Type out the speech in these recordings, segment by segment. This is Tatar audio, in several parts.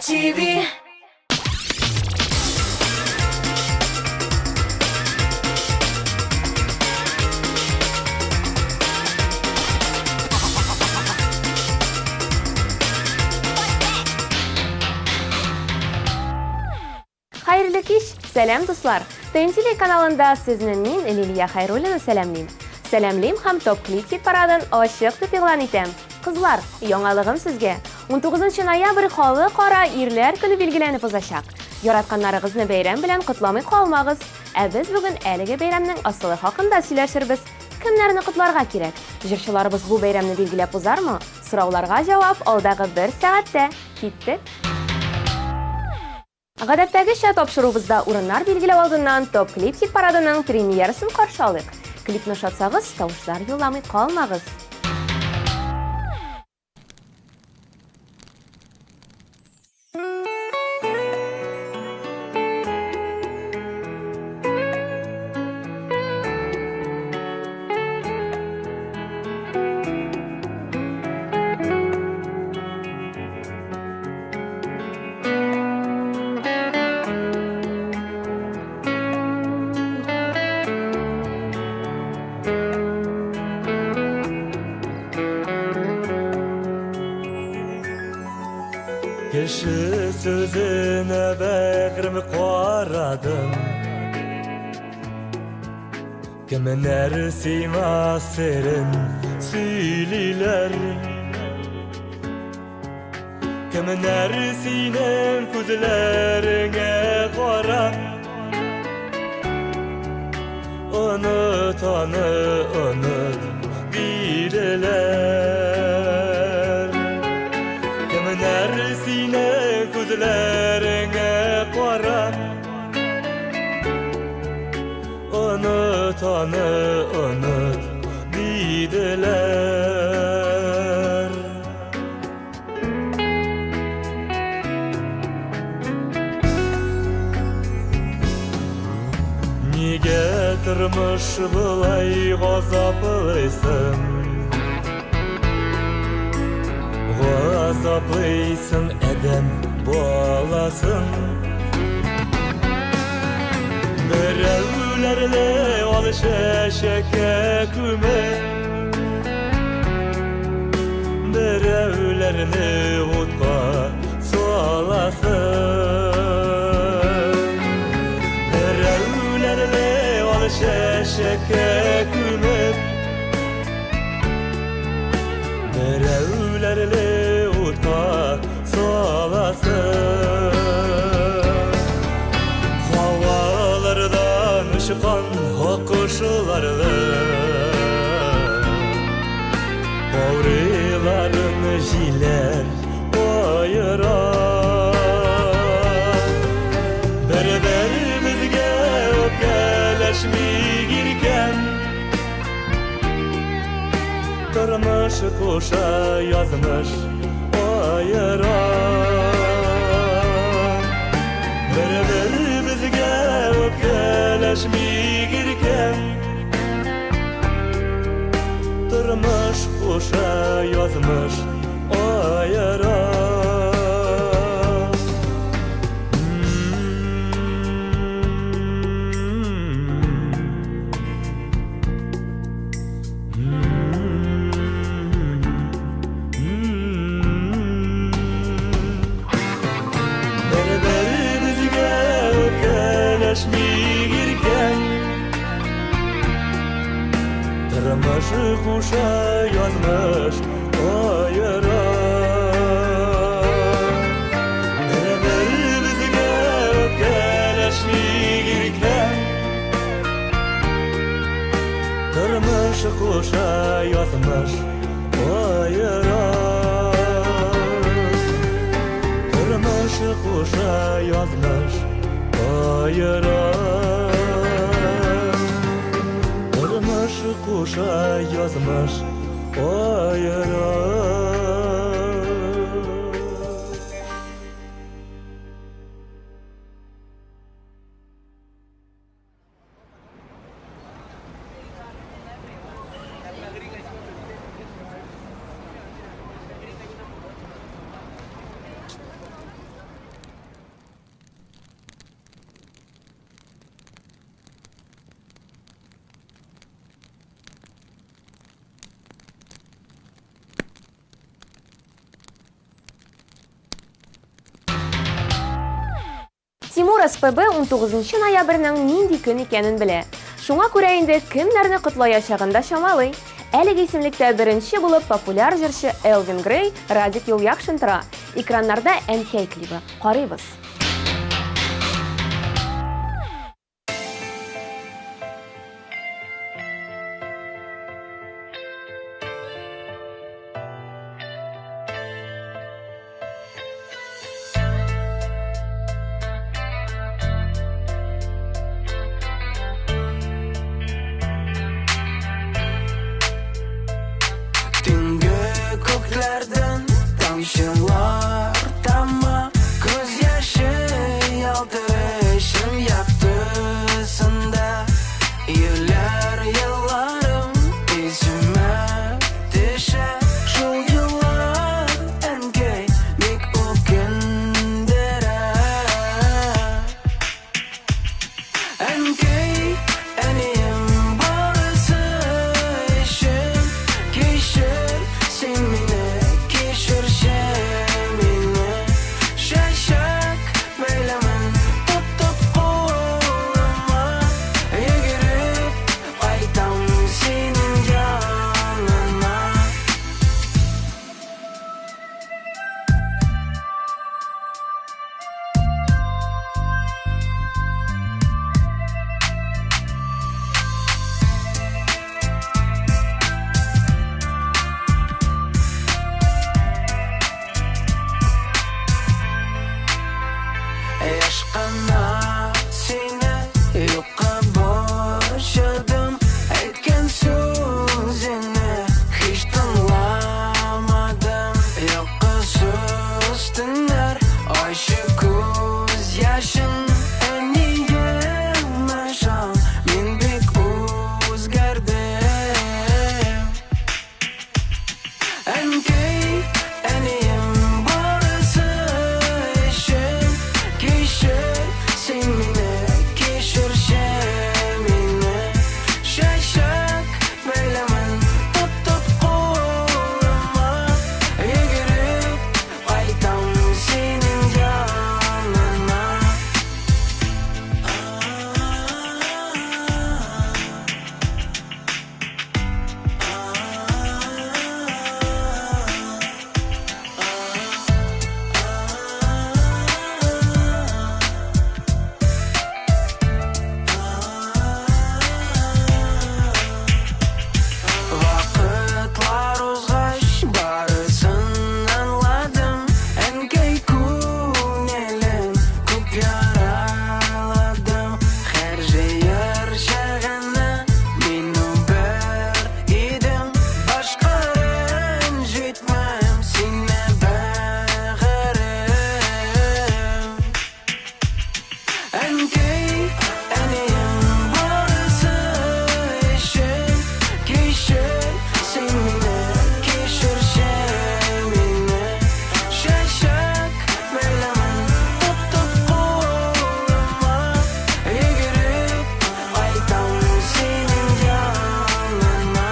TV. Хәерле кич, сәлам дуслар! ТНТ каналында сезне мин, Лилия Хайруллина сәламлим. Сәламлим һәм Топ Клип хит парадын ачык дип игълан итәм. Кызлар, яңалыгым сезгә. 19 ноябрь халыкара ирләр көне билгеләнеп узачак. Яратканнарыгызны бәйрәм белән котламый калмагыз. Ә без бүген әлеге бәйрәмнең асылы хакында сөйләшербез. Кемнәрне котларга кирәк? Җырчыларыбыз бу бәйрәмне билгеләп узармы? Сорауларга җавап алдагы бер сәгатьтә. Киттек! Гадәттәгечә, тапшыруыбызда урыннар билгеләү алдыннан Топ Клип хит-парадының премьерасын каршы алыйк. Клипны ошатсагыз, тавышлар юлламый калмагыз. Кеше сүзенә бәгърем карадым. Кемнәр сиңа серен сөйлиләр? Кемнәр синең күзләреңә карап Оныт аны, оныт, диделәр. Кемнәр синең күзләреңә карап Оныт аны, оныт, диделәр. Нигә тормыш болай газаплыйсың? Газаплыйсың адәм баласын. Берәүләрне ал чәчәккә күмеп, Берәүләрне утка саласың. Берәүләрне ал чәчәккә күмеп, Берәүләрне утка саласың. Һавалардан очкан аккошларны Каурыйларын җилләр каера. Бер-беребезгә үпкәләшми иркәм. Тормыш куша, язмыш аера. Бер-беребезгә үпкәләшми иркәм. Тормыш куша, язмыш аера. Бер-беребезгә үпкәләшми иркәм. Тормыш куша, язмыш аера. Бер-беребезгә үпкәләшми иркәм. Тормыш куша, язмыш аера. Тормыш куша, язмыш аера. Тормыш куша, язмыш аера. СПБ 19 ноябрьнең нинди көн икәнен белә. Шуңа күрә инде кемнәрне котлаячагын да чамалый. Әлеге исемлектә беренче булып популяр җырчы Элвин Грей, Радик Юлъякшин тора. Экраннарда Әнкәй клибы. Карыйбыз. Төнге күкләрдән тамчылар тама, Күз яше ялтырышым яктысында. Еллар елларым исемә төшә, Шул еллар, әнкәй, бик үкендерә. Әнкәй, әнием, барысы өчен кичер син мине, кичерче мине. Чәчәк бәйләмен тотып кулыма, Йөгереп кайтам синең янына. Еш кына сине юкка борчыдым, Әйткән сүзеңне һич тыңламадым. Йокысыз төннәр, ачы күз яшен, Әнием, ышан, мин бик үзгәрдем. Әнкәй, әнием, барысы өчен кичер син мине, кичерче мине. Чәчәк бәйләмен тотып кулыма, Йөгереп кайтам синең янына. Вакытлар узгач, барысын аңладым. Әнкәй күңелен күп яраладым. Һәр җыерчыгына мин үбәр идем. Башка рәнҗетмәм сине, бәгырем. Әнкәй, әнием, барысы өчен кичер син мине, кичерче мине. Чәчәк бәйләмен тотып кулыма, Йөгереп кайтам синең янына.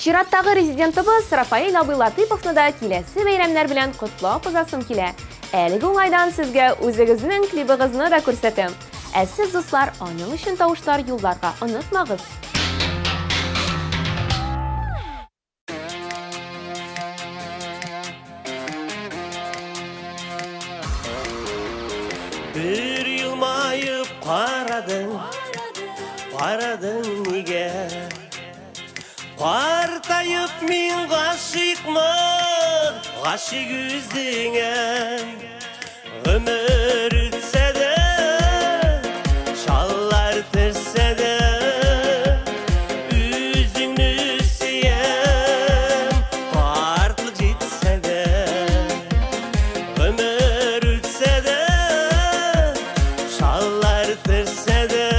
Чираттагы резидентыбыз Рафаэль абый Латыйповны да киләсе бәйрәмнәр белән котлап узасым килә. Әлеге уңайдан сезгә үзегезнең клибыгызны да күрсәтәм. Ә сез, дуслар, аның өчен тавышлар юлларга онытмагыз. Бер елмаеп карадың, карадың нигә? Картаеп мин гашыйкмын, гашыйк үзеңә. Гомер үтсә дә, чаллар төшсә дә, үзеңне сөям, картлык җитсә дә. Гомер үтсә дә, чаллар төшсә дә,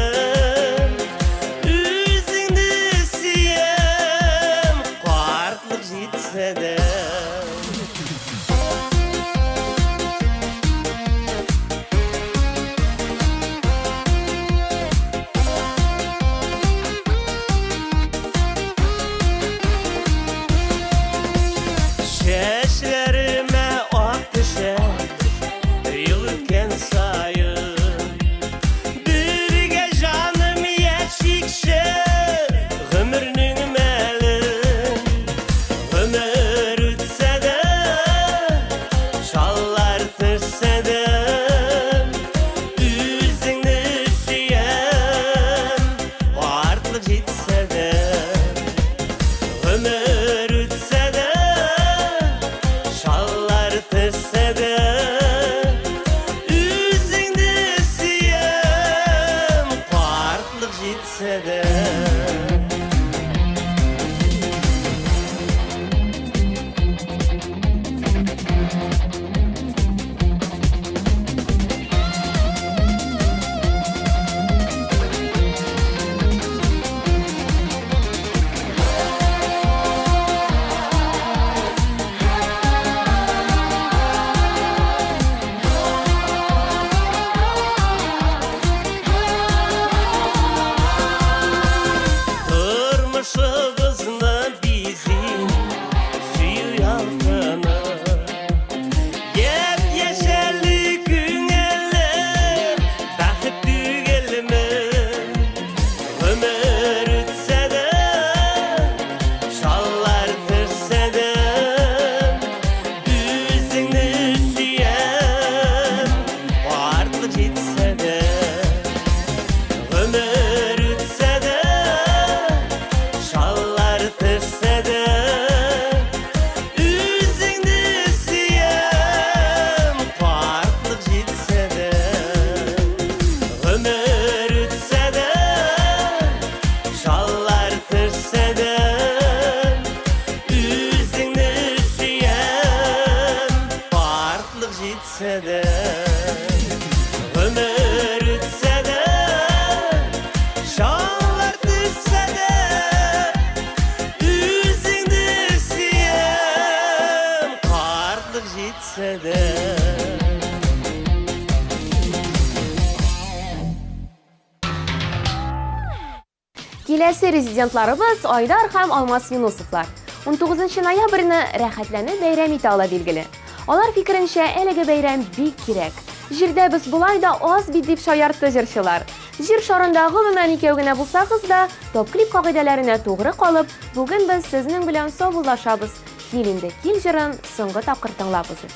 Киләсе резидентларыбыз Айдар һәм Алмаз Юнусовлар. 19 ноябрьне рәхәтләнеп бәйрәм итә ала билгеле. Алар фикеренчә, әлеге бәйрәм бик кирәк. Җирдә без болай да аз бит дип шаяртты җырчылар. Җир шарында гомумән икәү генә булсагыз да, топ-клип кагыйдәләренә тугры калып, бүген без сезнең белән саубуллашабыз. Кил инде, кил җырын соңгы тапкыр тыңлап узыйк.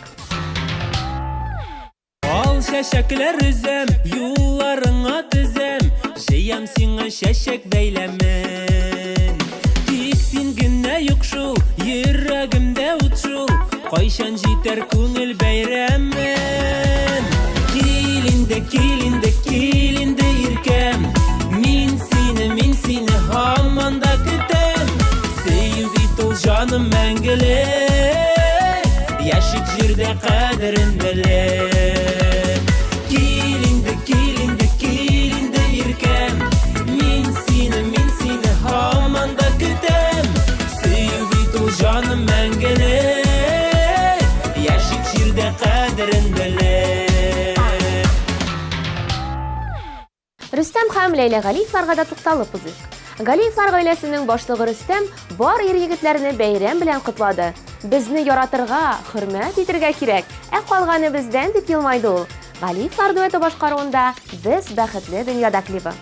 Ал чәчәкләр өзәм, юлларыңа тезәм, Җыям сиңа чәчәк бәйләмен. Тик син генә юк шул, йөрәгемдә ут шул, Кайчан җитәр күңел бәйрәмен? Кил инде, кил инде, кил инде, иркәм, Мин сине, мин сине һаман да көтәм. Сөю бит ул җаным мәңгелек, Яшик җирдә кадерен белеп. Кил инде, кил инде, кил инде, иркәм, Мин сине, мин сине һаман да көтәм. Сөю бит ул җаным мәңгелек, Яшик җирдә кадерен белеп. Рөстәм һәм Ләйлә Галиевларга да тукталып узыйк. Галиевлар гаиләсенең башлыгы Рөстәм бар ир-егетләрне бәйрәм белән котлады. Безне яратырга, хөрмәт итергә кирәк, ә калганы бездән, дип елмайды ул. Галиевлар дуэты башкаруында Без бәхетле дөньяда клибы.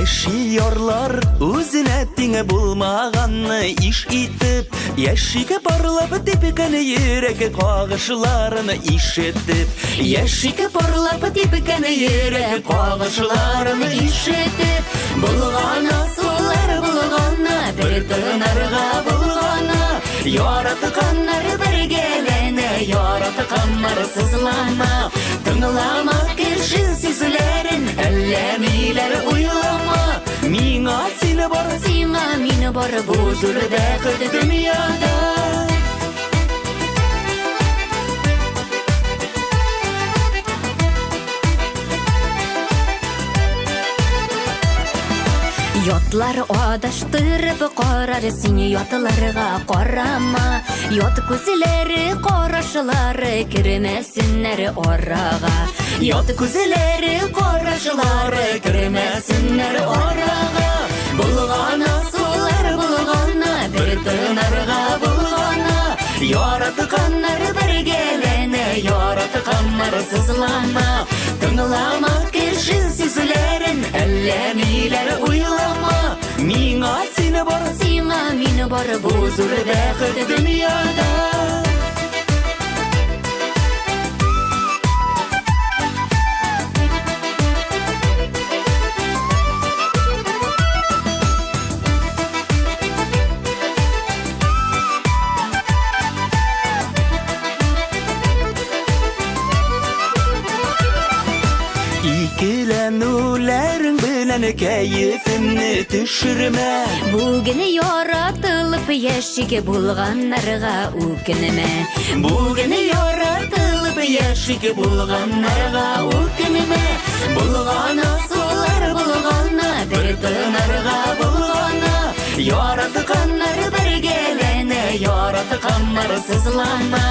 Яши ярлар үзенә тиңе булмаганны иш итеп, Яшиге парлап типкән йөрәк кагышларын ишетеп, Яшиге парлап типкән йөрәк кагышларын ишетеп, Булгана сулар булгана, бер тынарга булгана, Яратканнар бергәләнә, яратканнар сызлана. Тыңлама кеше сүзләрен, әллә ниләр уйлама. Миңа син бар, сиңа мин бар, бу зур бәхет дөньяда. Ятлар адаштырып карар, син ятларга карама. Ят күзләре, карашлары кермәсеннәр арага. Ят күзләре, карашлары кермәсеннәр арага. Булгана сулар булгана, бер тынарга булгана. Яратканнар бергәләнә, яратканнар сызлана. Тыңлама кеше сүзләрен, әллә ниләр уйлама. Миңа син бар, сиңа мин бар, бу зур бәхет дөньяда. Икеләнүләрең белән кәефемне төшермә. Бүген яратылып яшик булганнарга үкенмә. Бүген яратылып яшик булганнарга үкенмә. Булгана сулар булгана, бер тынарга булгана. Яратканнар бергәләнә, яратканнар сызлана.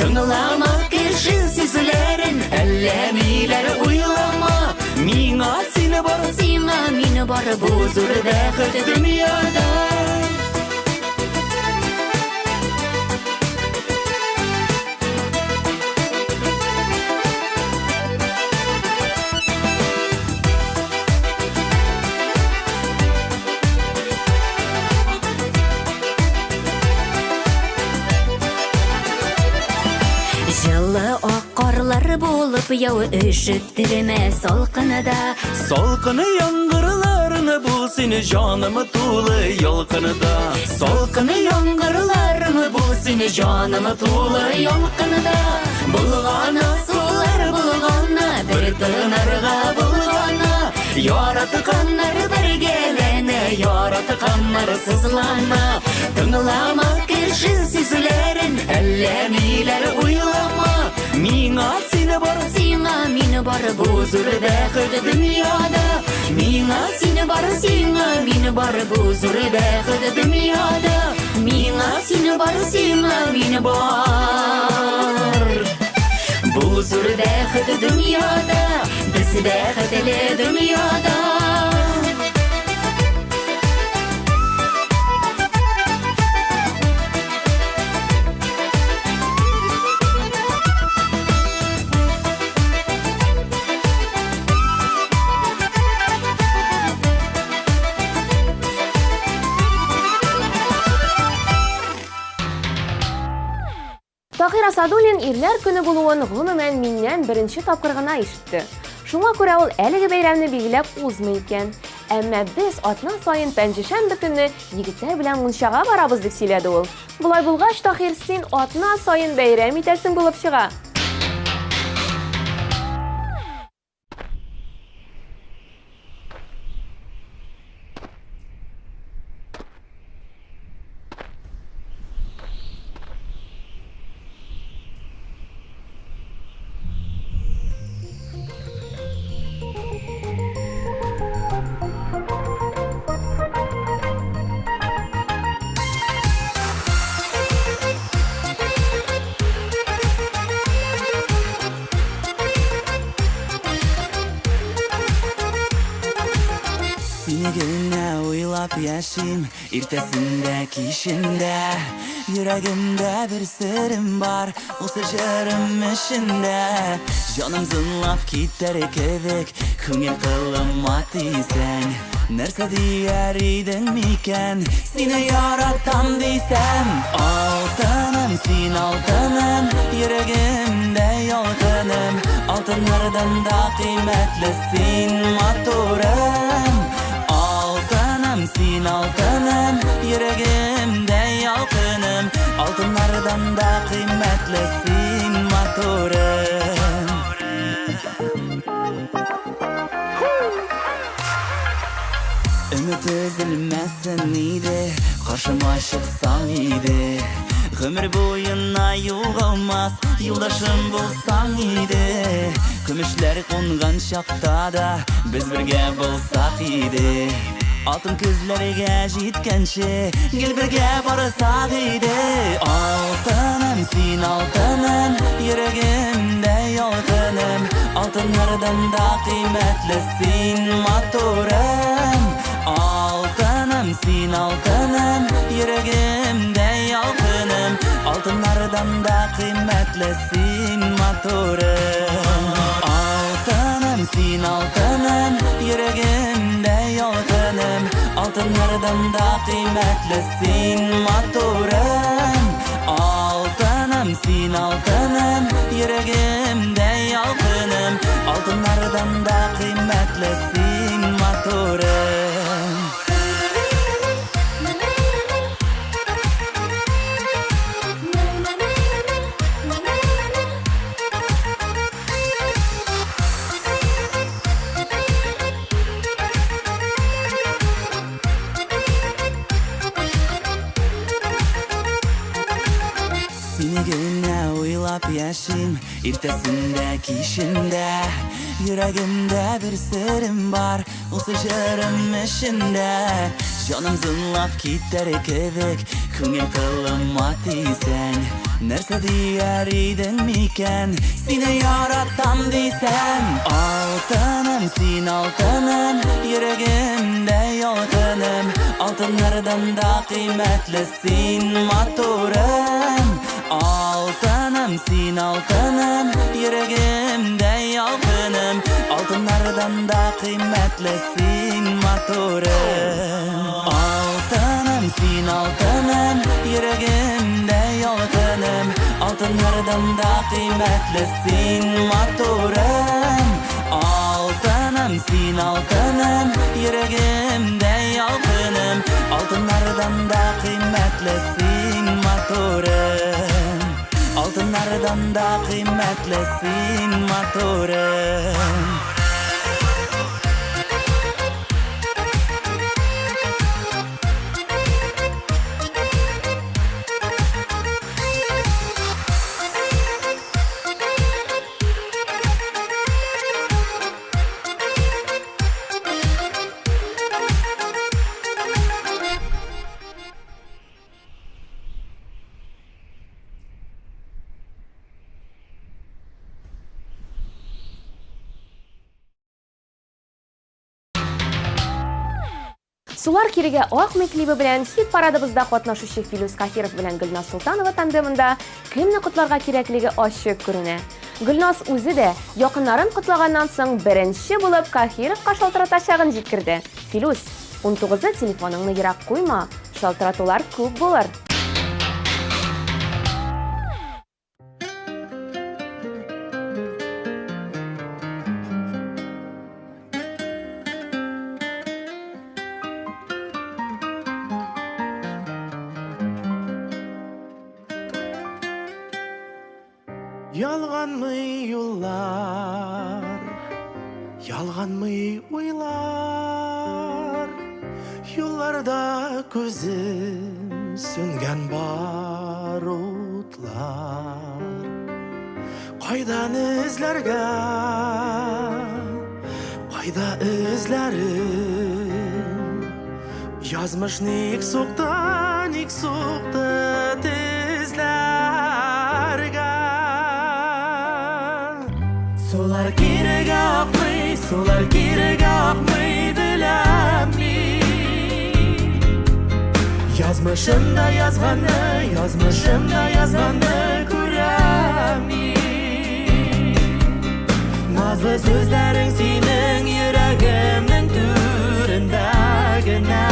Тыңлама кеше сүзләрен, әллә ниләр уйлама. Миңа син бар, сиңа мин бар, бу зур бәхет дөньяда. Җылы ак карлар булып яу өшеттермә салкында. Салкыны яңгырларны бул сине җаным тулы ялкында. Салкыны яңгырларны бул сине җаным тулы ялкында. Булгана сулар булгана, бер тынарга булгана. Яратканнар бергәләнә, яратканнар сызлана. Тыңлама кеше сүзләрен, әллә ниләр уйлама. Миңа син бар, Сиңа мин бар, бу зур бәхет дөньяда. Миңа син бар, сиңа мин бар, бу зур бәхет дөньяда. Миңа син бар, сиңа мин бар. Бу зур бәхет дөньяда, без бәхетле дөньяда. Таһир Асадуллин ирләр көне булуын гомумән миннән беренче тапкыр гына ишетте. Шуңа күрә ул әлеге бәйрәмне билгеләп узмый икән. Әмма без атна саен пәнҗешәмбе көнне егетләр белән мунчага барабыз дип сөйләде ул. Болай булгач, Таһир, син атна саен бәйрәм итәсең булып чыга. Сине генә уйлап яшим, иртәсендә, кичендә. Йөрәгемдә бер серем бар, ул сер җырым эчендә. Җаным зынлап китәр кебек, күңел кылыма тисәң. Нәрсә дияр идең микән, сине яратам дисәм. Алтыным, син алтыным, йөрәгемдә ялкыным. Алтыннардан да кыйммәтле син, матурым. Алтыным, син алтыным, йөрәгемдә ялкыным. Алтыннардан да кыйммәтле син, матурым. Өмет өзелмәсен иде, каршыма чыксаң иде. Гомер буена югалмас, юлдашым булсаң иде. Көмешләр кунган чакта да без бергә булсак иде. Алтын көзләргә җиткәнче, гел бергә барсак иде. Алтыным, син алтыным, йөрәгемдә ялкыным. Алтыннардан да кыйммәтле син, матурым. Алтыным, син алтыным, йөрәгемдә ялкыным. Алтыннардан да кыйммәтле син, матурым. Алтыным, син алтыным, йөрәгемдә ялкыным. Алтыннардан да кыйммәтле син, матурым. Алтыным, син алтыным, йөрәгемдә ялкыным. Алтыннардан да кыйммәтле син, матурым. Сине генә уйлап яшим, иртәсендә, кичендә. Йөрәгемдә бер серем бар, ул сер җырым эчендә. Җаным зынлап китәр кебек, күңел кылыма тисәң. Нәрсә дияр идең микән, сине яратам дисәм. Алтыным, син алтыным, йөрәгемдә ялкыным. Алтыннардан да кыйммәтле син, матурым. Алтыным, син алтыным, йөрәгемдә ялкыным. Алтыннардан да кыйммәтле син, матурым. Алтыным, син алтыным, йөрәгемдә ялкыным. Алтыннардан да кыйммәтле син, матурым. Алтыным, син алтыным, йөрәгемдә ялкыным. Алтыннардан да кыйммәтле син, матурым. Алтыннардан да кыйммәтле син, матурым. Сулар кирегә акмый клибы белән хит-парадыбызда катнашучы Филүс Каһиров белән Гөлназ Солтанова тандемында кемне котларга кирәклеге ачык күренә. Гөлназ үзе дә, якыннарын котлаганнан соң, беренче булып Каһировка шалтыратачагын җиткерде. Филүс, унтугызы телефоныңны ерак куйма, шалтыратулар күп булыр. Ялганмый юллар, ялганмый уйлар, Юлларда күзем сүнгән бар утлар. Кайдан эзләргә, кайда эзләрем? Язмыш ник сукты, ник сукты тезләргә? Сулар кирегә акмый, сулар кирегә акмый, беләм мин. Язмышымда язганны, язмышымда язганны күрәм мин. Назлы сүзләрең синең йөрәгемнең түрендә генә.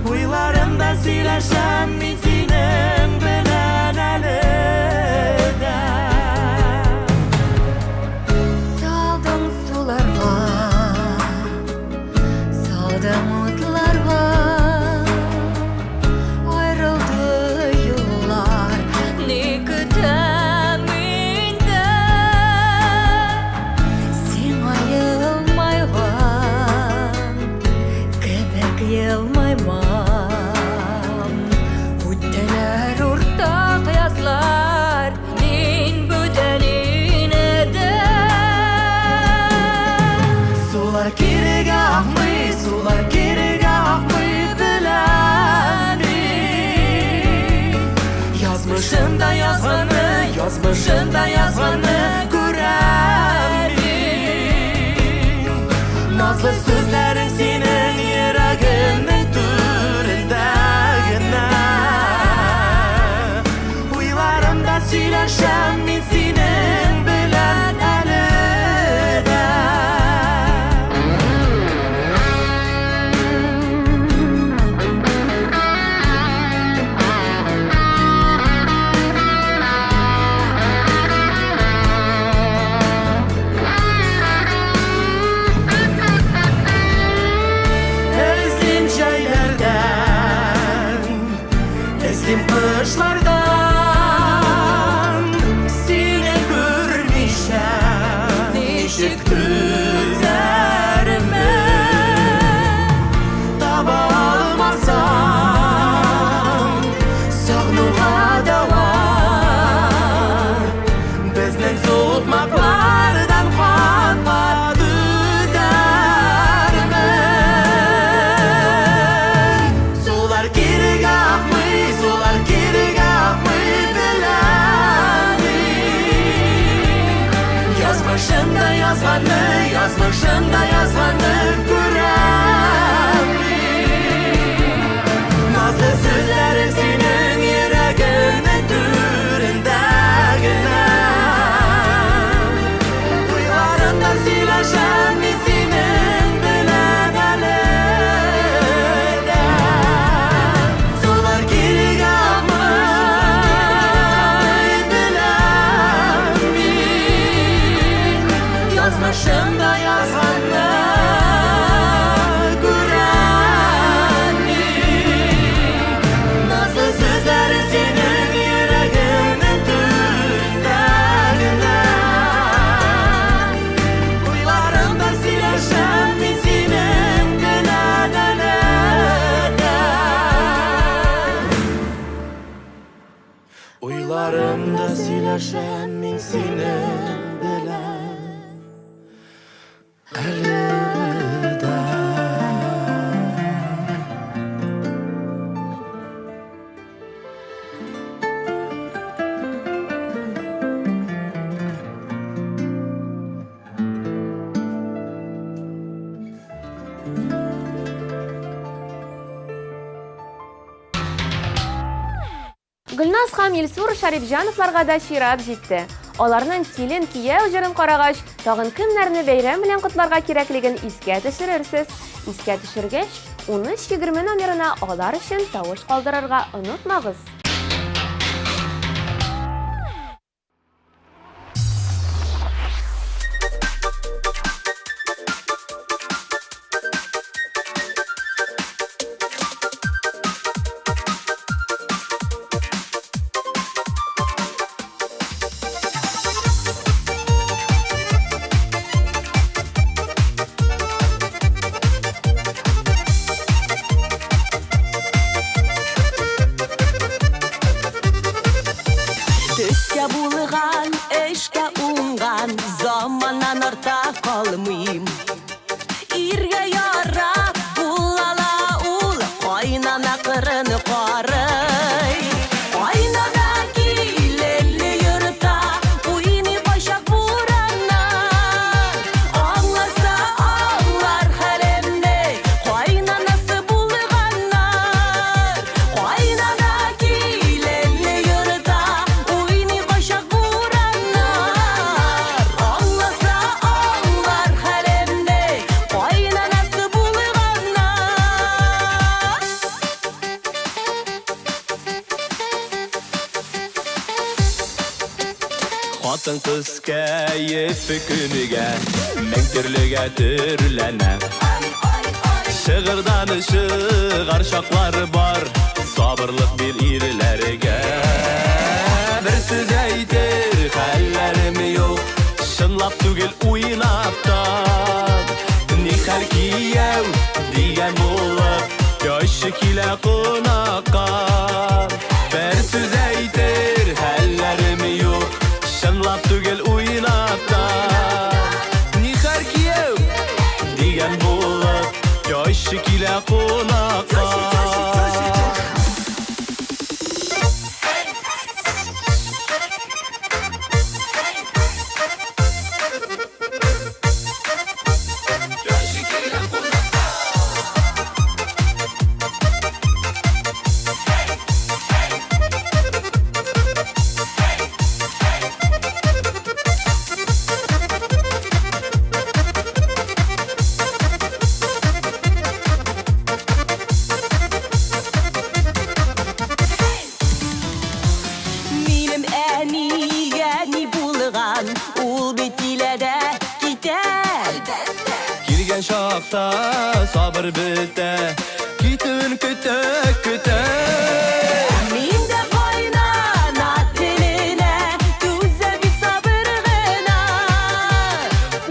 Уйларымда сөйләшәм мин синең белән әле дә. Салдың суларга, салдың утларга, Аерылды юллар, ни көтәм инде? Сиңа елмайган кебек елмаймам. Үттеләр уртак язлар, мин бүтән инедем. Сулар кирегә акмый, сулар кирегә акмый, беләм мин. Язмышымда язганны, язмышымда язганны күрәм мин. Назлы сүзләрең синең йөрәгемнең түрендә генә. Уйларымда сөйләшәм мин синең белән әле дә. Эзлим җәйләрдән, эзлим кышлардан, Сине күрмичә ничек түзәрмен? Таба алмасам сагынуга дәва, Безнең сукмаклардан кат-кат үтәрмен. Сулар кирегә акмый, сулар кирегә акмый, беләм мин. Язмышымда язганны, язмышымда язганны күрәм мин. Назлы сүзләрең синең йөрәгемнең түрендә генә. Уйларымда сөйләшәм мин синең белән әле дә. Сулар кирегә акмый, беләм мин. Язмышымда язганны күрәм мин. Назлы сүзләрең синең йөрәгемнең түрендә генә. Уйларымда сөйләшәм мин синең белән әле дә. Уйларымда сөйләшәм мин синең белән әле дә. Гөлназ һәм Илсур Шәрипҗановларга да чират җитте. Аларның килен-кияү җырын карагач, тагын кемнәрне бәйрәм белән котларга кирәклеген искә төшерерсез. Искә төшергәч, 1320 номерына алар өчен тавыш калдырырга онытмагыз. Төскә булган, эшкә уңган, заманнан арта калмыйм. Иргә ярап булала ул, кайнана кырын карый. Кайнана киленле йортта уйный кайчак бураннар. Аңласа аңлар хәлемне, кайнанасы булганнар. Кайнана киленле йортта уйный кайчак бураннар. Аңласа аңлар хәлемне, кайнанасы булганнар. Хатын-кыз кәефе көнегә мең төрлегә төрләнә. Чыгырдан чыгар чаклары бар, сабырлык бир ирләргә. Бер сүз әйтер хәлләрем юк, чынлап түгел уйнап та. Нихәл кияү дигән булып, яшы килә кунакка. Бер сүз әйтер хәлләрем юк, чынлап түгел уйнап та. Нихәл кияү дигән булып, яшы килә кунакка. Минем әнигә ни булган, ул бит килә дә китә. Килгән чакта сабыр бетә, китүен көтә, көтә. Мин дә кайнана теленә түзәм бит сабыр гына.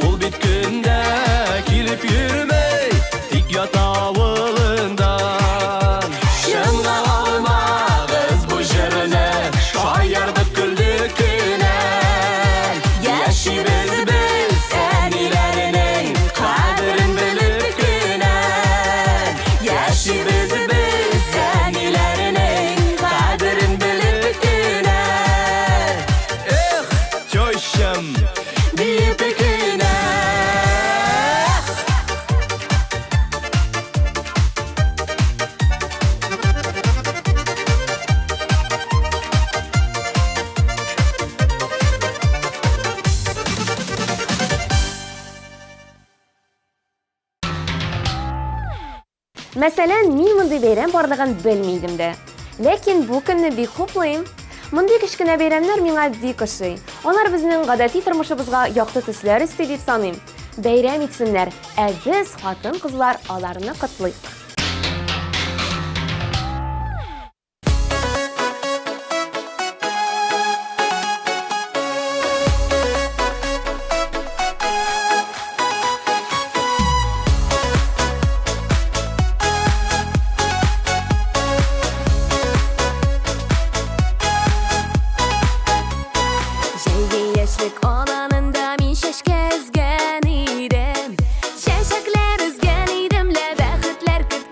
Ул бит көндә килеп йөрмәй, тик ята авылында. Чынга алмагыз бу җырны, шаярдык көлдек кенә. Яшибез без әниләрнең кадерен белеп кенә. Яшибез без әниләрнең кадерен белеп кенә. Эх, тещам, диеп кенә. Мәсәлән, мин мондый бәйрәм барлыгын белми идем дә. Ләкин бу көнне бик хуплыйм. Мондый кечкенә бәйрәмнәр миңа бик ошый. Алар безнең гадәти тормышыбызга якты төсләр өсти дип саныйм. Бәйрәм итсеннәр, ә без, хатын-кызлар, аларны котлыйк. Җәйге яшьлек аланында мин чәчкә өзгән идем. Чәчәкләр өзгән идем лә, бәхетләр көткән.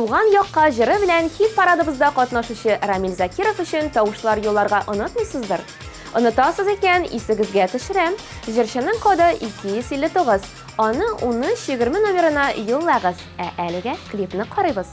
Туган якка җыры белән хит-парадыбызда катнашучы Рамил Закиров өчен тавышлар юлларга онытмыйсыздыр? Онытасыз икән, исегезгә төшерәм, җырчының коды 259, аны 1320 номерына юллагыз, ә әлегә клипны карыйбыз.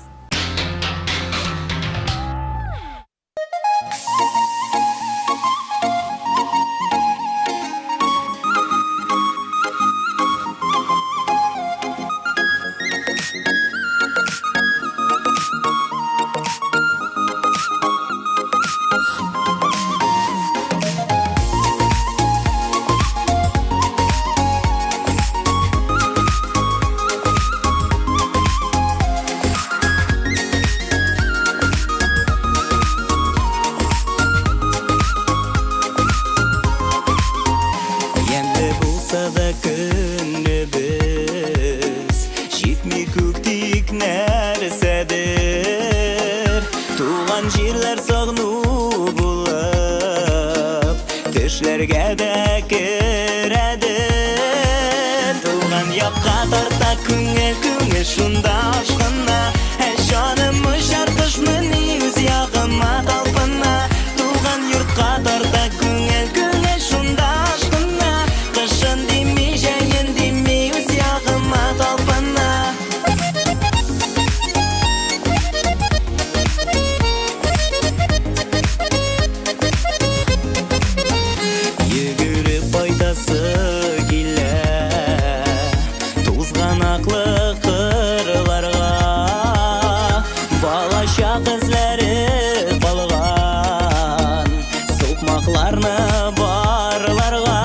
Ямьле булса да көнебез, Җитми күк тик нәрсәдер. Туган җирләр сагыну булып, Төшләргә дә керәдер. Туган якка тарта күңел, күңел шунда ашкына. Ә җаным очар кошмыни үз ягыма талпына. Туган йортка тарта күңел, күңел шунда ашкына. Кышын дими, җәен дими, үз ягыма талпына. Йөгереп кайтасы килә Тузганаклы кырларга Балачак эзләре калган Сукмакларны барларга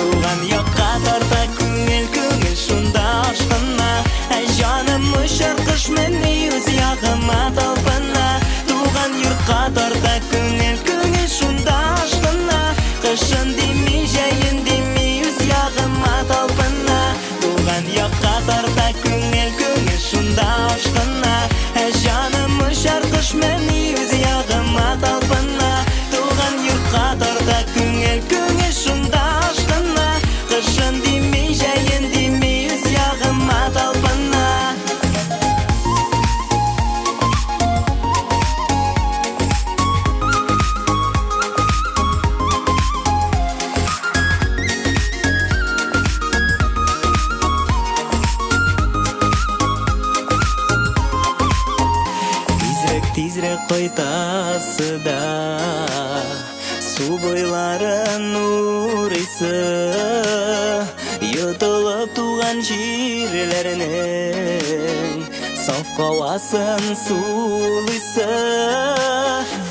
Туган якка тарта күңел, күңел шунда ашкына. Ә җаным очар кош мени үз ягыма талпына. Туган йортка тарта күңел, күңел шунда ашкына. Кышын дими, җәен дими, үз ягыма талпына. Туган якка тарта күңел, күңел шунда ашкына. Ә җаным очар кош мени үз ягыма талпына. Туган йортка тарта күңел, күңел шунда ашкына. Кышын дими, җәен дими, үз ягыма талпына. Тизрәк, тизрәк кайтасы да, Су буйларын урыйсы, Йотылып туган җирләрнең Саф һавасын сулыйсы.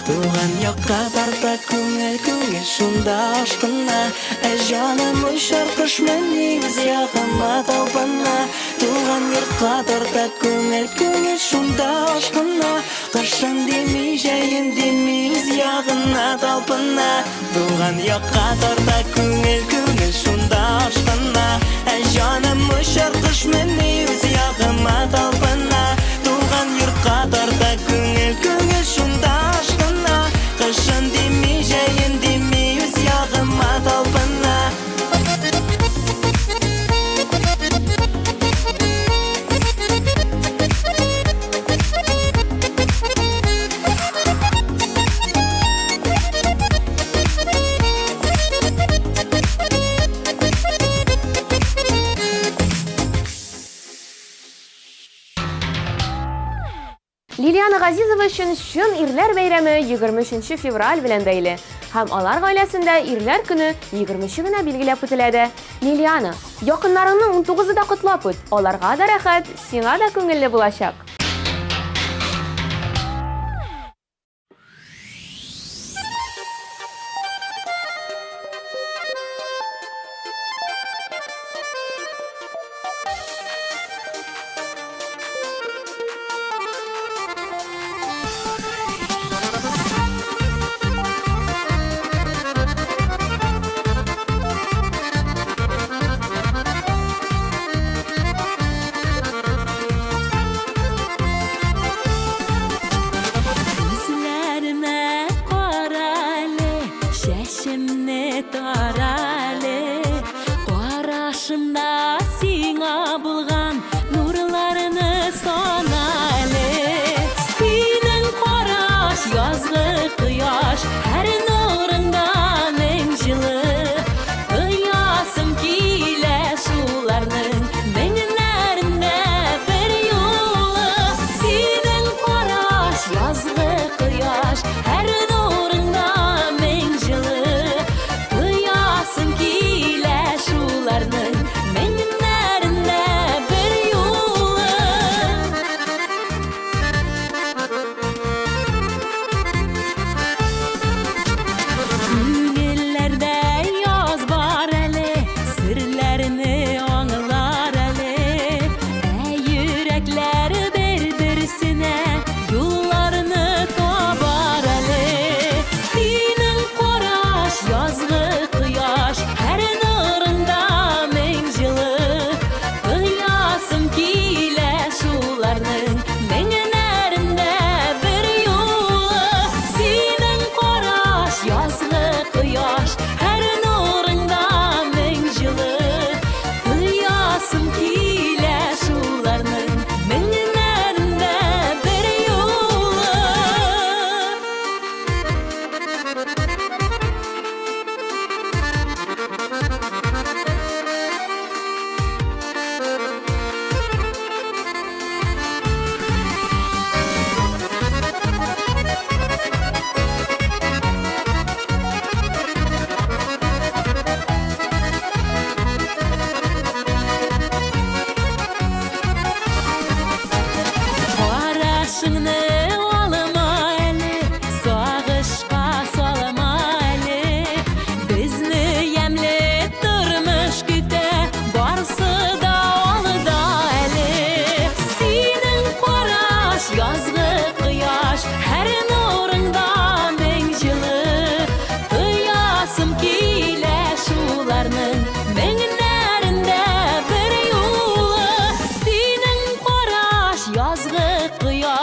Туган якка тарта күңел, күңел шунда ашкына. Ә җаным очар кош мени үз ягыма талпына. Туган йортка тарта күңел, күңел шунда ашкына. Кышын дими, җәен дими, үз ягына талпына. Туган якка тарта күңел, күңел шунда ашкына. Ә җаным очар кош мени үз ягыма талпына. Туган йортка тарта күңел, күңел шунда ашкына. Кышын дими, җәен дими, үз ягыма талпына. Лилиана Газизова өчен чын ирләр бәйрәме 23 февраль белән бәйле. Һәм алар гаиләсендә ирләр көне 23 генә билгеләп үтелә дә. Лилиана, якыннарыңны 19-ы да котлап үт. Аларга да рәхәт, сиңа да күңелле булачак.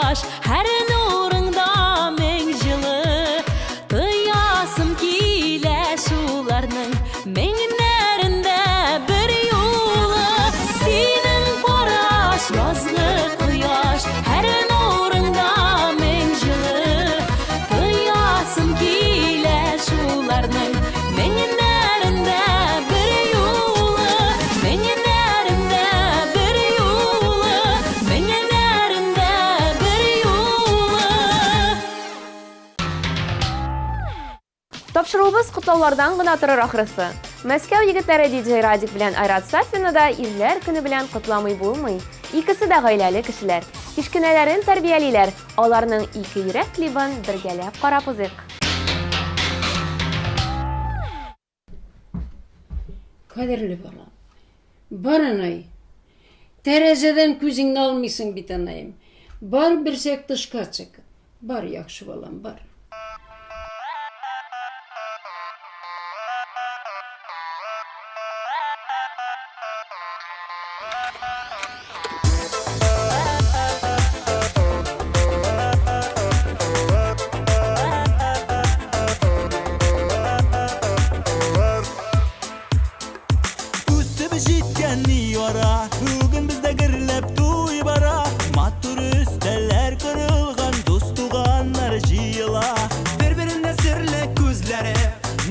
кояш, һәр нурыңда мең җылы. Тоясым килә шуларның меңнәрендә бер юлы. Синең караш, язгы кояш, һәр нурыңда мең җылы. Тоясым килә шуларның меңнәрендә бер юлы. Меңнәрендә бер юлы. Меңнәрендә бер юлы. Тапшыруыбыз котлаулардан гына торыр ахрысы. Мәскәү егетләре диджей Радик белән Айрат Сафинны да ирләр көне белән котламый булмый. Икесе дә гаиләле кешеләр. Кечкенәләрен тәрбиялиләр. Аларның Ике йөрәк клибын бергәләп карап узыйк. Кадерле балам. Бар, анай. Тәрәзәдән күзеңне алмыйсың бит, анаем. Бар берсәк тышка чык. Бар, яхшы балам, бар. Үсеп җиткән ни ара, бүген бездә гөрләп туй бара. Матур өстәлләр корылган, дус туганнар җыела. Бер-беренә серле күзләре,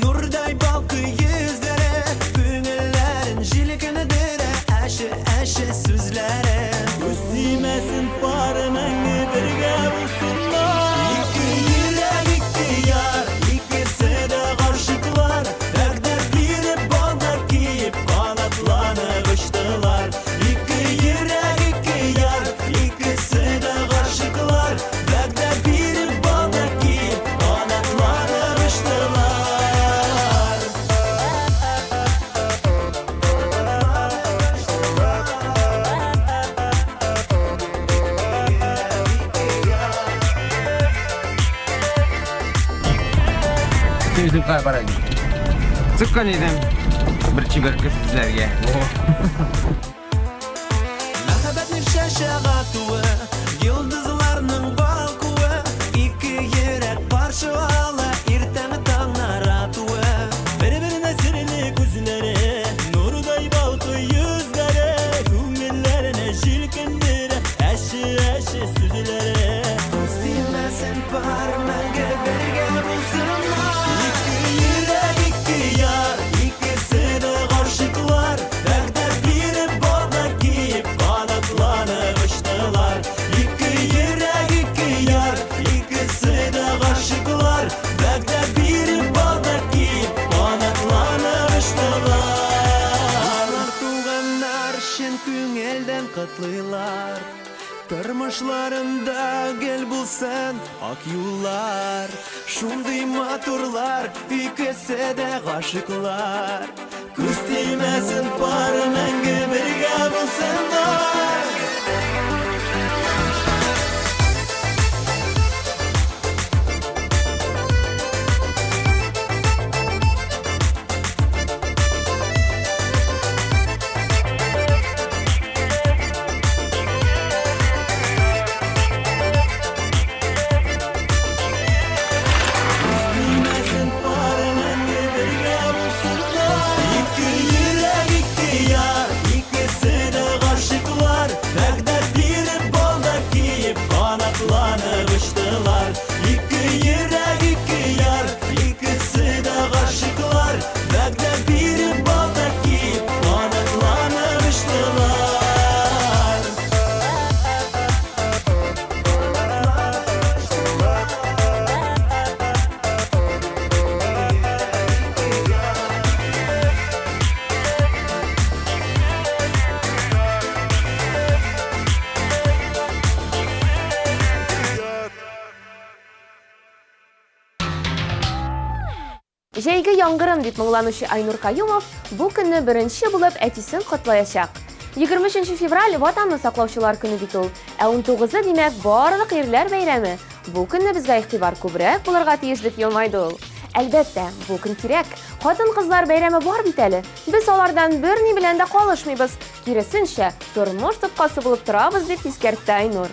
нурдай балкый йөзләре, күңелләрен җилкендерә әче-әче сүзләре. Күз тимәсен пары мәңге бергә булсыннар. Ике йөрәк, ике яр, икесе дә гашыйклар. Вәгъдә биреп, балдак киеп, канатланып очтылар. Ике йөрәк, ике яр, икесе дә гашыйклар. Вәгъдә биреп, балдак киеп, канатланып очтылар. Син үзең кая бара идең? Чыккан идем. Бер чибәр кыз эзләргә. Мәхәббәтнең чәчәк атуы, йолдызларның балкуы, ике йөрәк каршы ала иртәнге таңнар атуы. Бер-беренә серле күзләре, нурдай балкый йөзләре, күңелләрне җилкендерә әче-әче сүзләре. Күз тимәсен пар мәңге бергә булсыннар. Ике йөрәк, ике яр, икесе дә гашыйклар, вәгъдә биреп, балдак киеп, канатланып очтылар. Ике йөрәк, ике яр, икесе дә гашыйклар, вәгъдә биреп, балдак киеп, канатланып очтылар. Дуслар, туганнар чын күңелдән котлыйлар. Тормышларында гел булсын ак юллар. Шундый матурлар, икесе дә гашыйклар. Күз тимәсен пары мәңге бергә булсыннар. Тимәсен пары мәңге бергә булсыннар. Ике йөрәк, ике яр, икесе дә гашыйклар. Вәгъдә биреп, балдак киеп, канатланып очтылар. Ике йөрәк, ике яр, икесе дә гашыйклар. Вәгъдә биреп, балдак киеп, канатланып очтылар. Җәйге яңгырым дип моңланучы Айнур Каюмов бу көнне беренче булып әтисен котлаячак. 23 февраль Ватанны саклаучылар көне бит ул. Ә 19-ы, димәк, барлык ирләр бәйрәме. Бу көнне безгә игътибар күбрәк булырга тиеш дип елмайды ул. Әлбәттә, бу көн кирәк. Хатын-кызлар бәйрәме бар бит әле. Без алардан берни белән дә калышмыйбыз. Киресенчә, тормыш тоткасы булып торабыз, дип искәртте Айнур.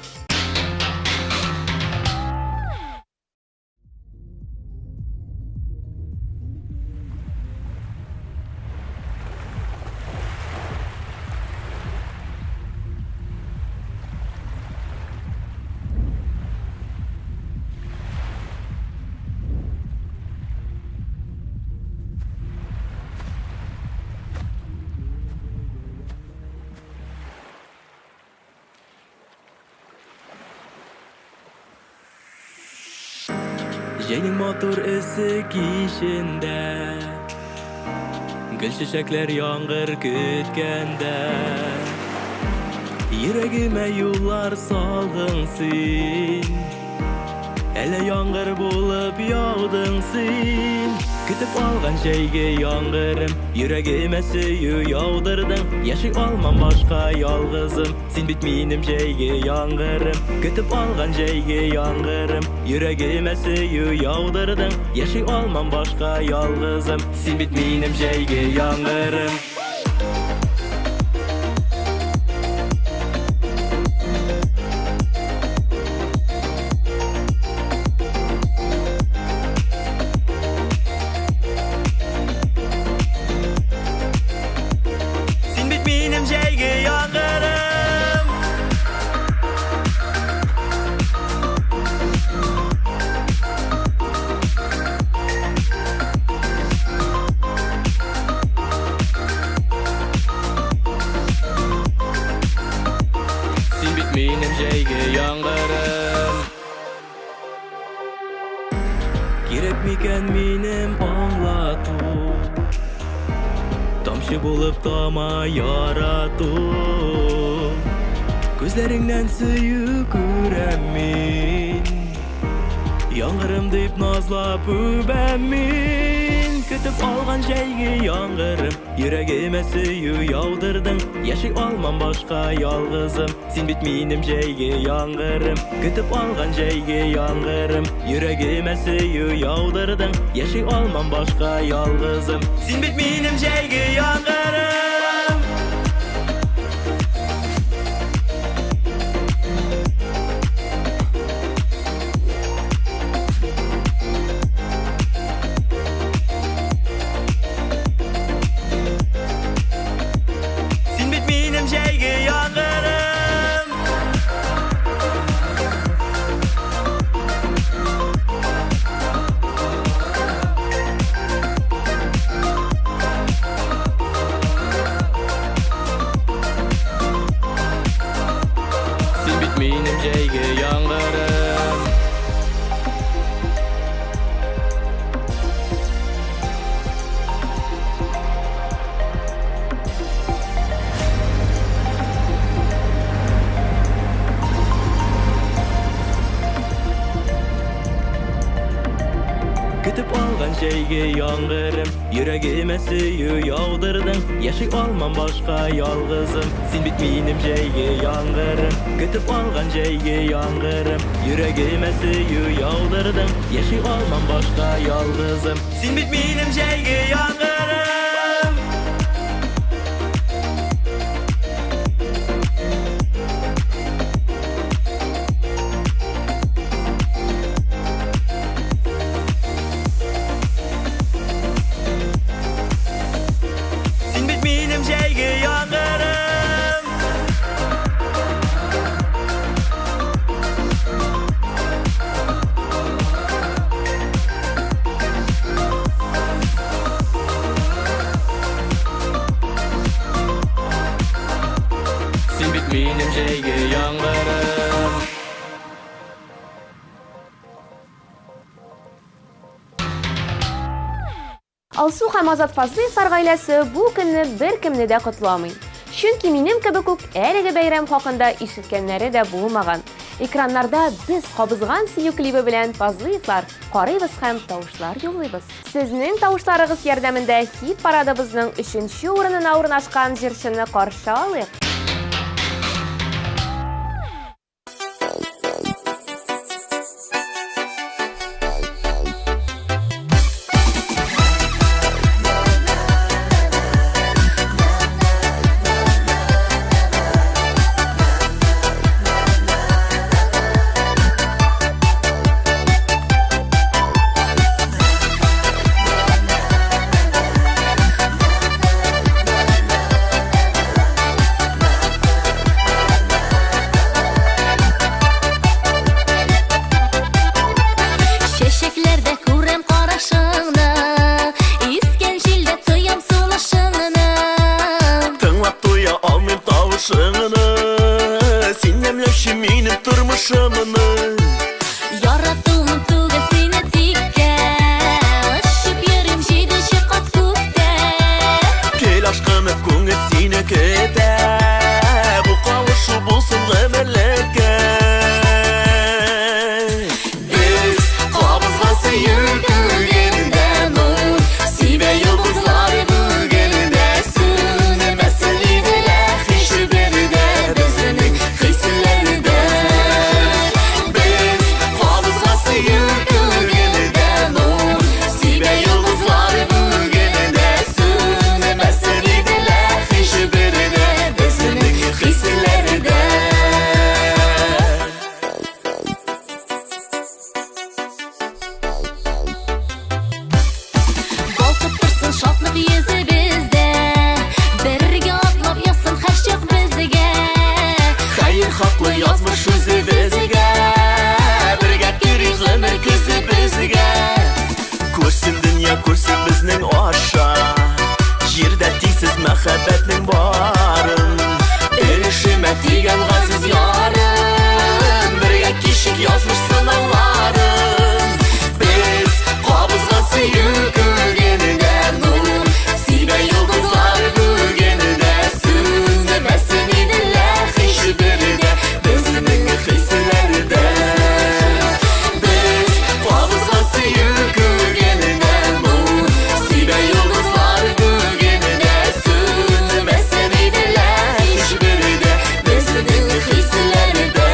Җәйнең матур эссе кичендә Гөл чәчәкләр яңгыр көткәндә Йөрәгемә юллар салдың син Әллә яңгыр булып яудың син Көтеп алган җәйге яңгырым Йөрәгемә сөю яудырдың Яши алмам башка ялгызым Син бит минем җәйге яңгырым Көтеп алган җәйге яңгырым Йөрәгемә сөю яудырдың Яши алмам башка ялгызым Син бит минем җәйге яңгырым Син бит минем җәйге яңгырым Син бит минем җәйге яңгырым Кирәк микән минем аңлату Тамчы булып тама ярату Күзләреңнән сөю күрәм мин Яңгырым дип назлап үбәм мин Көтеп алган җәйге яңгырым Йөрәгемә сөю яудырдың Яши алмам башка ялгызым Син бит минем җәйге яңгырым Көтеп алган җәйге яңгырым Йөрәгемә сөю яудырдың Яши алмам башка ялгызым Син бит минем җәйге яңгырым Син бит минем җәйге яңгырым Син бит минем җәйге яңгырым Көтеп алган җәйге яңгырым Йөрәгемә сөю яудырдың Яши алмам башка ялгызым Син бит минем җәйге яңгырым Көтеп алган җәйге яңгырым Йөрәгемә сөю яудырдың Яши алмам башка ялгызым Син бит минем җәйге яңгырым Син бит минем җәйге яңгырым Син бит минем җәйге яңгырым Алсу һәм Азат Фазлыевлар гаиләсе бу көнне беркемне дә котламый. Чөнки минем кебек үк әлеге бәйрәм хакында ишеткәннәре дә булмаган. Экраннарда без кабызган сөю клибы белән Фазлыевлар карыйбыз һәм тавышлар юллыйбыз. Сезнең тавышларыгыз ярдәмендә хит парадыбызның өченче урынына урнашкан җырчыны каршы алыйк. Чәчәкләрдә күрәм карашыңны, Искән җилдә тоям сулышыңны. Тыңлап туя алмыйм тавышыңны Син ямьләүче минем тормышымны Яратуым түгел сине тик. Мәхәббәтнең барын. Өлешемә тигән газиз ярым, бергә кичик язмыш сынауларын. Без кабызган сөю күгендә нур сибә йолдызлар бүген дә сүнмәсен иде лә һичбер дә безнең хисләр дә. Без кабызган сөю күгендә нур сибә йолдызлар бүген дә сүнмәсен иде лә һичбер дә безнең хисләр дә.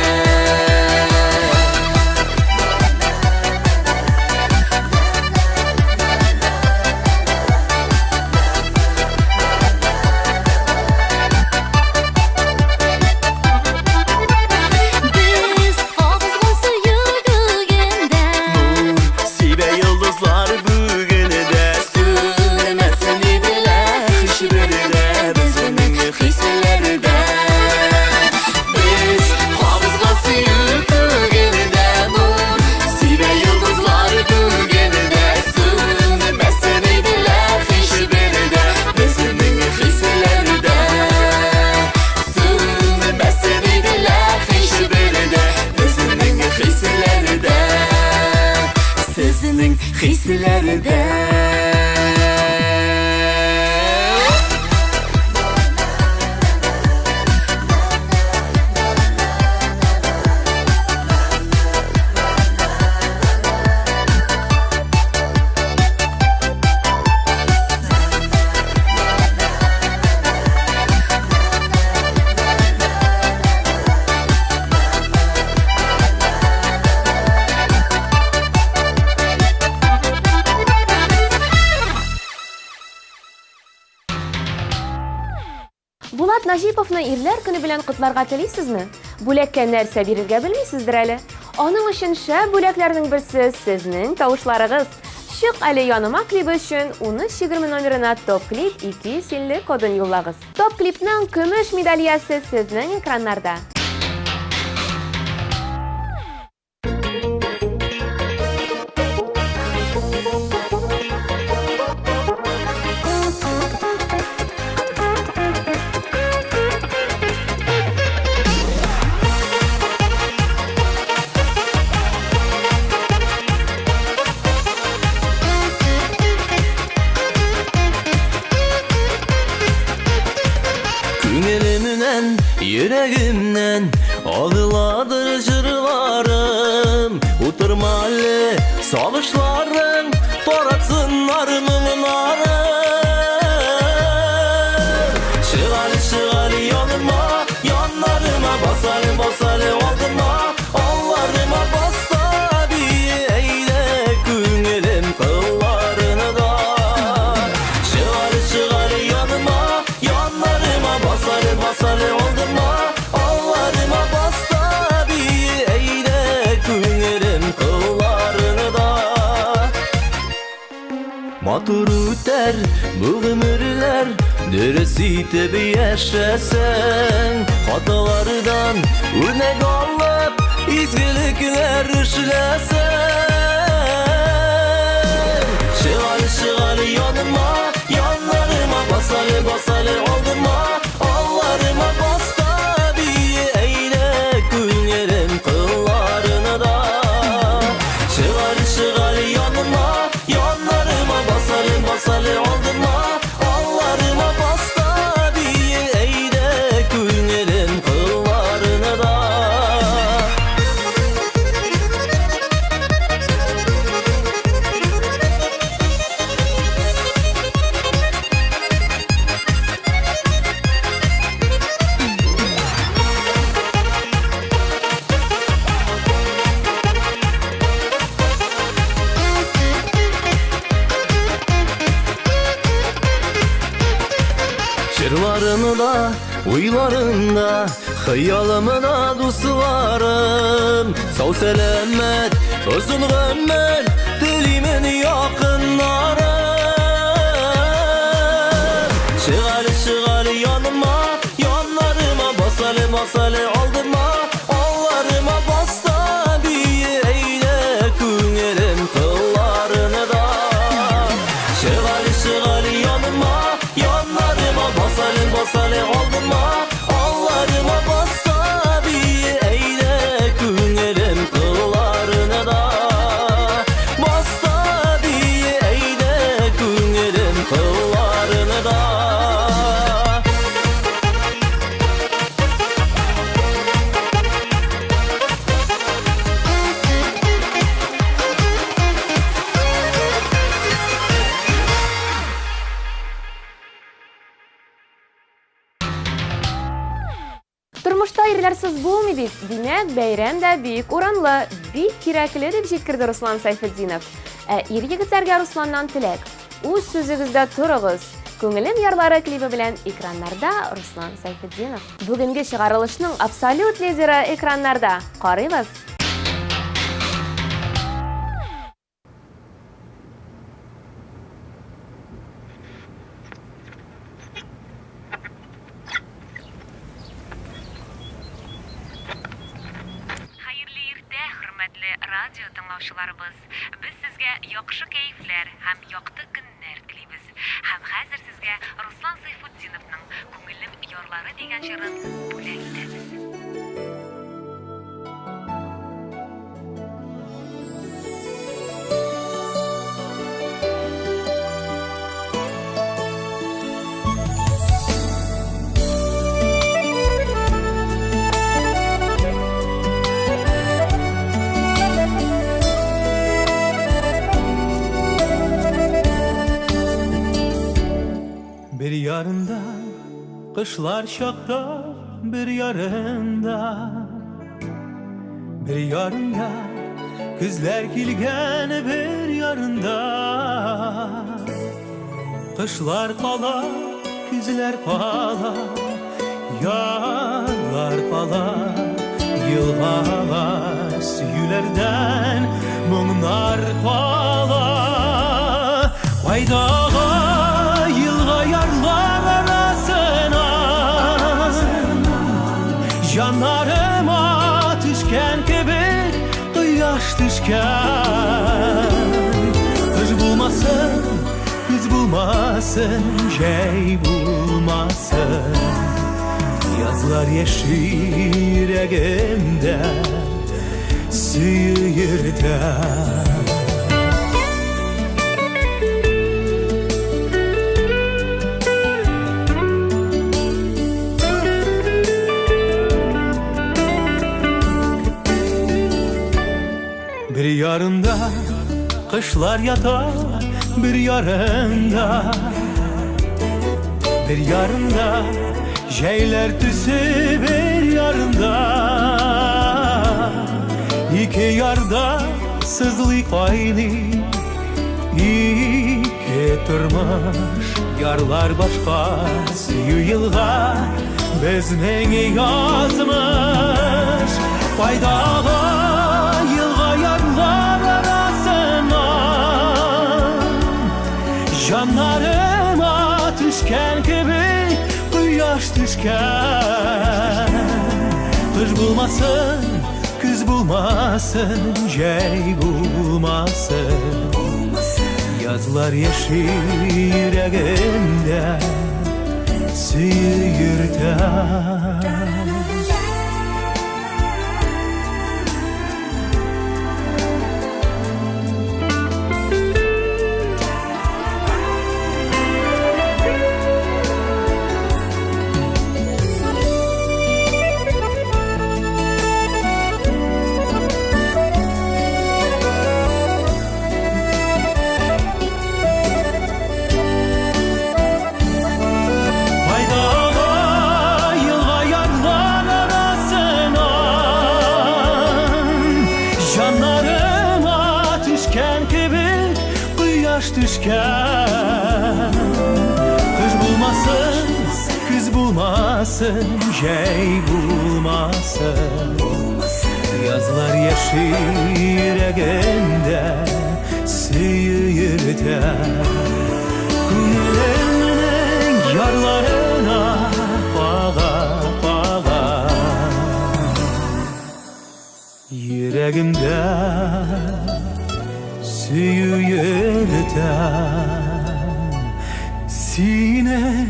Без кабызган сөю күгендә Нур сибә йолдызлар бүген дә Сүнмәсен иде лә һичбер дә безнең хисләр дә. Без кабызган сөю күгендә нур сибә йолдызлар бүген дә сүнмәсен иде лә һичбер дә безнең хисләр дә. Сүнмәсен иде лә һичбер дә безнең хисләр дә. Сезнең хисләр дә. Булат Наҗиповны ирләр көне белән котларга телисезме? Бүләккә нәрсә бирергә белмисездер әле. Аның өчен шәп бүләкләрнең берсе сезнең тавышларыгыз. Чык әле яныма клибы өчен 1320 номерына топ-клип 250 кодын юллагыз. Топ-клипның көмеш медальясе сезнең экраннарда. Күңелемнән, йөрәгемнән агыладыр җырларым. Утырма әле, сагышларың таратсыннар моңнарын. Чык әле, чык әле яныма, яннарыма, бас әле, бас әле алдыма, алларыма бас та бие әйдә күңелем кылларына да. Чык әле, чык әле яныма, яннарыма, бас әле, бас әле алдыма, алларыма бас та бие әйдә күңелем кылларына да. Матур үтәр бу гомерләр, дөрес итеп яшәсәң, хаталардан үрнәк алып, изгелекләр эшләсәң. Чык әле, чык әле яныма, яннарыма, бас әле, бас әле алдыма, алларыма бас та бие әйдә күңелем кылларына да. Чык әле, чык әле яныма, яннарыма, бас әле, бас әле алдыма, алларыма бас та бие әйдә күңелем кылларына да. Җырларымы да, уйларым да, хыялымы да, дусларым. Сау сәламәт, озын гомер телимен якыннарым. Чык әле, чык әле яныма, яннарыма, бас әле, бас әле алдыма, алларыма бас та бие әйдә күңелем кылларына да. Чык әле, чык әле яныма, яннарыма, бас Җырсыз булмый бит, димәк, бәйрәм дә бик урынлы, бик кирәкле, дип җиткерде Руслан Сәйфетдинов. Ә ир-егетләргә Русланнан теләк, үз сүзегездә торыгыз! Күңелем ярлары клибы белән экраннарда Руслан Сәйфетдинов. Бүгенге чыгарылышның абсолют лидеры экраннарда. Карыйбыз! Хәерле иртә, хөрмәтле радио тыңлаучыларыбыз! Без сезгә яхшы кәефләр һәм якты көннәр телибез. Һәм хәзер сезгә Руслан Сайфутдиновның Күңелем ярлары дигән җырын бүләк итәбез. Бер ярында кышлар чакта, бер ярында Бер ярында көзләр килгән, бер ярында Кышлар кала, көзләр кала, ярлар кала, елгалар сөюләрдән моңнар кала. Кайдагы елга ярлар арасына Җаннарыма төшкән кебек кояш төшкән. Кыш булмасын, көз булмасын, җәй булмасын. Язлар яши йөрәгемдә, сөю йөртә. Бер ярында кышлар ята, бер ярында Бер ярында җәйләр төсе, бер ярында Ике ярда сызлый кайный Ике тормыш, ярлар башка, сөю елга безнең язмыш. Кайдагы елга ярлар арасыннан Җаннарыма төшкән кебек кояш төшкән. Кыш булмасын, Көз булмасын, җәй булмасын, Язлар яши йөрәгемдә, сөю йөртә. Төшкән Кыш булмасын, көз булмасын, җәй булмасын Язлар яши йөрәгемдә, сөю йөртә Күңелемнең ярларына кага, кага Йөрәгемдә сөю йөртә Сине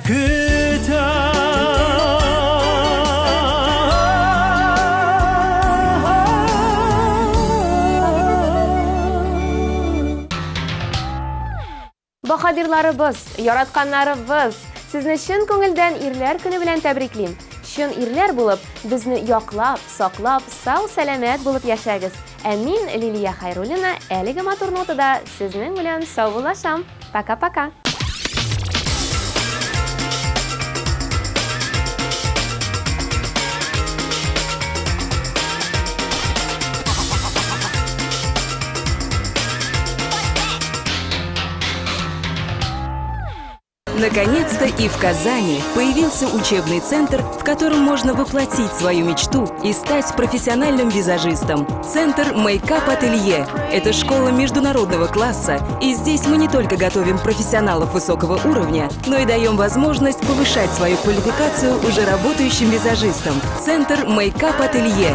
көтә. Баһадирларыбыз, яратканнарыбыз, сезне чын күңелдән Ирләр көне белән тәбриклим. Чын ирләр булып, безне яклап, саклап, сау-сәламәт булып яшәгез. Ә мин, Лилия Хәйруллина, әлеге матур нотада сезнең белән саубуллашам. Пока-пока! Наконец-то и в Казани появился учебный центр, в котором можно воплотить свою мечту и стать профессиональным визажистом. Центр Makeup Ателье – это школа международного класса, и здесь мы не только готовим профессионалов высокого уровня, но и даем возможность повышать свою квалификацию уже работающим визажистам. Центр Makeup Ателье.